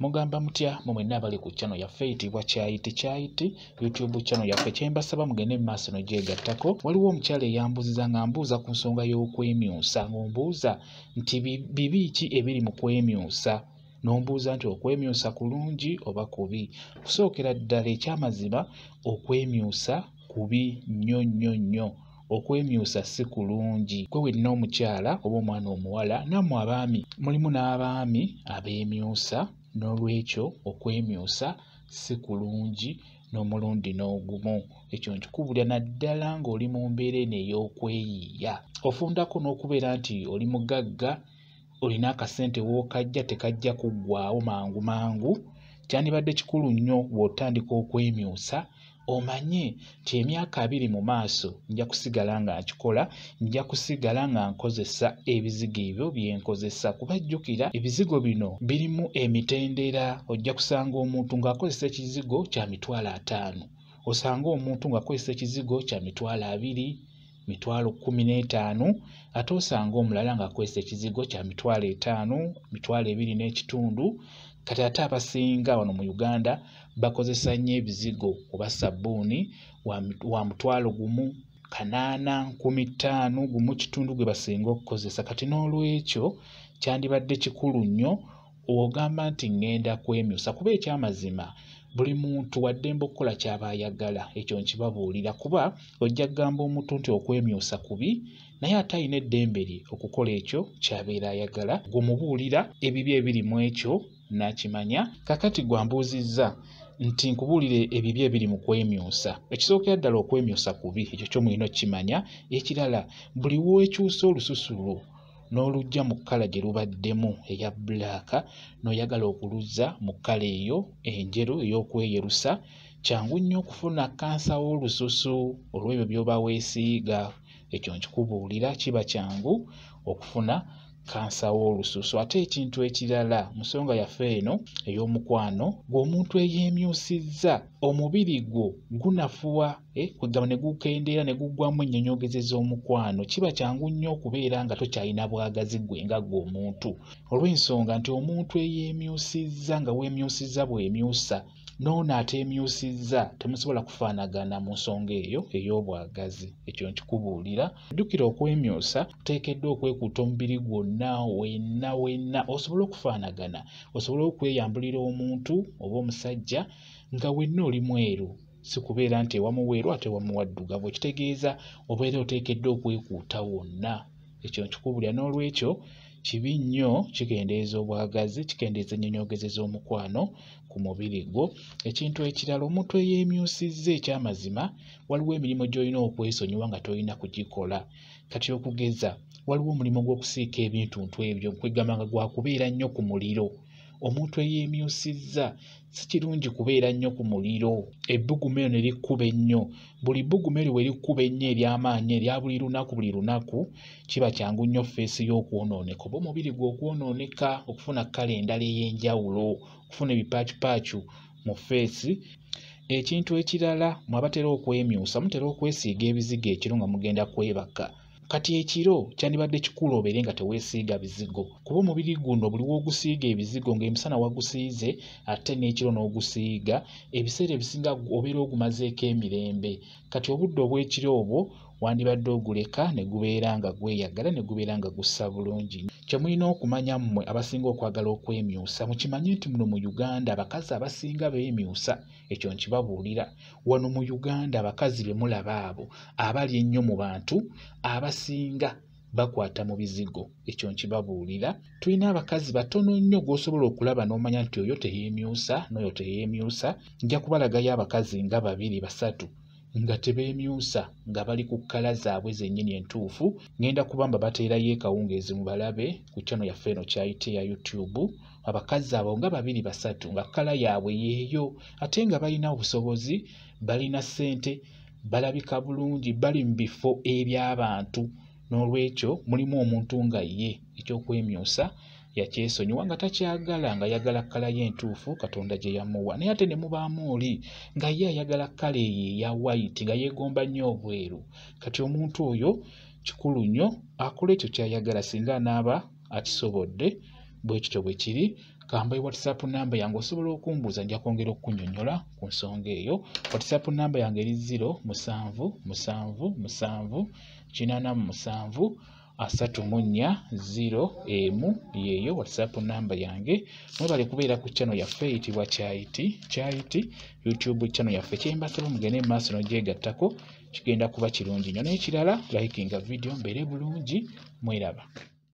Mugamba mutya mu mwenna abali ku channel yaffe eyitibwa Kyayiti Kyayiti YouTube channel yaffe, kyembasaba mugende mu maaso n'ogyegattako. Waliwo omukyala eyambuuziza nga mbuuza ku nsonga y'okwemyusa, ng'ombuuza nti bibi ki ebiri mu kwemyusa, n'ombuuza nti okwemyusa kulungi oba kubi. Okusookera ddala ekyamazima, okwemyusa kubi nnyo nnyo nnyo. Okwemyusa si kulungi. Gwe wenna omukyala oba omwana omuwala, nammwe abaami, mulimu n'abaami abeemyusa, n'olwekyo okwemyusa si kulungi n'omulundi n'ogumu. Ekyo nkikubulira naddala ng'oli mu mbeera eno ey'okweyiiya. Ofundako n'okubeera nti oli mugagga, olina akasente w'okajja tekajja kuggwaawo mangu mangu. Kyandibadde kikulu nnyo bw'otandika okwemyusa omanye nti emyaka 20 mu maaso nja kusigala nga nkikola, nja kusigala nga nkozesa ebizigo ebyo bye nkozesa. Kuba jjukira ebizigo bino birimu emitendera. Ojja kusanga omuntu ng'akozesa ekizigo kya 50,000, osanga omuntu ng'akozesa ekizigo kya 20,000, 15,000, ate osanga omulala ng'akozesa ekizigo kya 50,000, 2,500. Kati ate abasinga wano mu Uganda bakozesa nnyo ebizigo oba sabbuuni wa 1,000, 800, 5,000, 1.5 gwe basinga okukozesa. Kati n'olwekyo kyandibadde kikulu nnyo ogamba nti ŋŋenda kwemyusa, kuba ekyamazima buli muntu waddembe okukola ky'aba ayagala. Ekyo nkibabuulira, kuba ojja kugamba omuntu nti okwemyusa kubi, naye ate alina eddembe lye okukola ekyo ky'abeera ayagala. Gw'omubuulira ebibi ebiri mu ekyo n'akimanya. Kaakati gwambuuzizza nti nkubuulire ebibi ebiri mu kwemyusa. Ekisookera ddala, okwemyusa kubi, ekyo kyo mulina okkimanya. Ekirala, buli w'okyusa olususu lwo n'oluggya mu kkala gye lubaddemu eya bbulaaka n'oyagala okuluzza mu kkala eyo enjeru ey'okweyerusa, kyangu nnyo okufuna kkansa w'olususu olw'ebyo by'oba weesiiga. Ekyo nkikubuulira, kiba kyangu okufuna kkansa w'olususu. Ate ekintu ekirala mu nsonga yaffe eno ey'omukwano, gw'omuntu eyeemyusizza omubiri gwo gunafuwa, kwegamba ne gukendeera ne guggwamu ennyonyoogeze z'omukwano. Kiba kyangu nnyo okubeera nga tokyalina bwagazi ggwe nga ggwe omuntu, olw'ensonga nti omuntu eyeemyusizza nga weemyusizza bw'emyusa n'ono ateemyusizza temusobola kufaanagana mu nsonga eyo ey'obwagazi. Ekyo nkikubuulira. Jjukira okwemyusa oteekeddwa okwekuuta omubiri gwonna wenna wenna osobole okufaanagana, osobole okweyambulira omuntu oba omusajja nga wenna oli mweru, si kubeera nti ewamu weeru ate ewamu waddugavu. Ekitegeeza obeera oteekeddwa okwekuuta wonna. Ekyo nkikubuulira. N'olwekyo kibi nnyo, kikendeeza obwagazi, kikendeeza ennyonyoogeze z'omukwano ku mubiri gwo. Ekintu ekirala, omuntu eyeemyusizza ekyamazima waliwo emirimu gy'olina okwesonyiwa nga tolina kugikola. Kati okugeza waliwo omulimu gw'okusiika ebintuntu ebyo, kwegamba nga gwakubeera nnyo ku muliro. Omuntu eyeemyusizza si kirungi kubeera nnyo ku muliro, ebbugumu eryo ne likkuba ennyo. Buli bbugumu eryo bwe likkuba ennyo ery'amaanyi erya buli lunaku buli lunaku, kiba kyangu nnyo feesi y'okwonooneka oba omubiri gwo okwonooneka, okufuna kkala endala ey'enjawulo, okufuna ebipaacupacu mu feesi. Ekintu ekirala, mwe abatera okwemyusa mutera okwesiiga ebizigo ekiro nga mugenda kwebaka. Kati ekiro kyandibadde kikulu obeere nga teweesiiga bizigo, kuba omubiri guno buli w'ogusiiga ebizigo ng'emisana wagusiize ate n'ekiro n'ogusiiga, ebiseera ebisinga obeera ogumazeeko emirembe. Kati obudde obw'ekiro obwo wandibadde oguleka ne gubeera nga gweyagala ne gubeera nga gussa bulungi. Kye mulina okumanya mmwe abasinga okwagala okwemyusa, mukimanye nti muno mu Uganda abakazi abasinga beemyusa. Ekyo nkibabuulira. Wano mu Uganda abakazi be mulaba abo abali ennyo mu bantu abasinga bakwata mu bizigo. Ekyo nkibabuulira. Tulina abakazi batono nnyo gw'osobola okulaba n'omanya nti oyo teyeemyusa n'oyo teyeemyusa. Nja kubalagayo abakazi nga 2 3 nga tebeemyusa, nga bali ku kkala zaabwe zennyini entuufu. Ŋŋenda kubamba bateerayo ekawungeezi mubalabe ku channel yaffe eno Kyayiti eya YouTube. Abakazi abo nga 2 3 nga kkala yaabwe yeeyo, ate nga balina obusobozi, balina ssente, balabika bulungi, bali mu bifo eby'abantu. N'olwekyo mulimu omuntu nga ye ekyokwemyusa yakyesonyiwa nga takyagala, nga ayagala kkala ye entuufu Katonda gye yamuwa. Naye ate ne mubaamu oli nga ye ayagala kkala eyo eya white, nga yeegomba nnyo obweru. Kati omuntu oyo kikulu nnyo akole ekyo ky'ayagala singa anaaba akisobodde. Bwe kityo bwe kiri. Kambaye WhatsApp namba yange, osobola okumbuuza, nja kwongera okukunnyonnyola ku nsonga eyo. WhatsApp namba yange eri 0 7 7 7 87 34 0 1, yeeyo WhatsApp namba yange. Mwebale kubeera ku channel yaffe eyitibwa Kyayiti Kyayiti YouTube channel yaffe. Kyembasaba mugende mu maaso n'ogyegattako, kigenda kuba kirungi nnyo. N'ekirala, likinga video, mbeere bulungi, mweraba.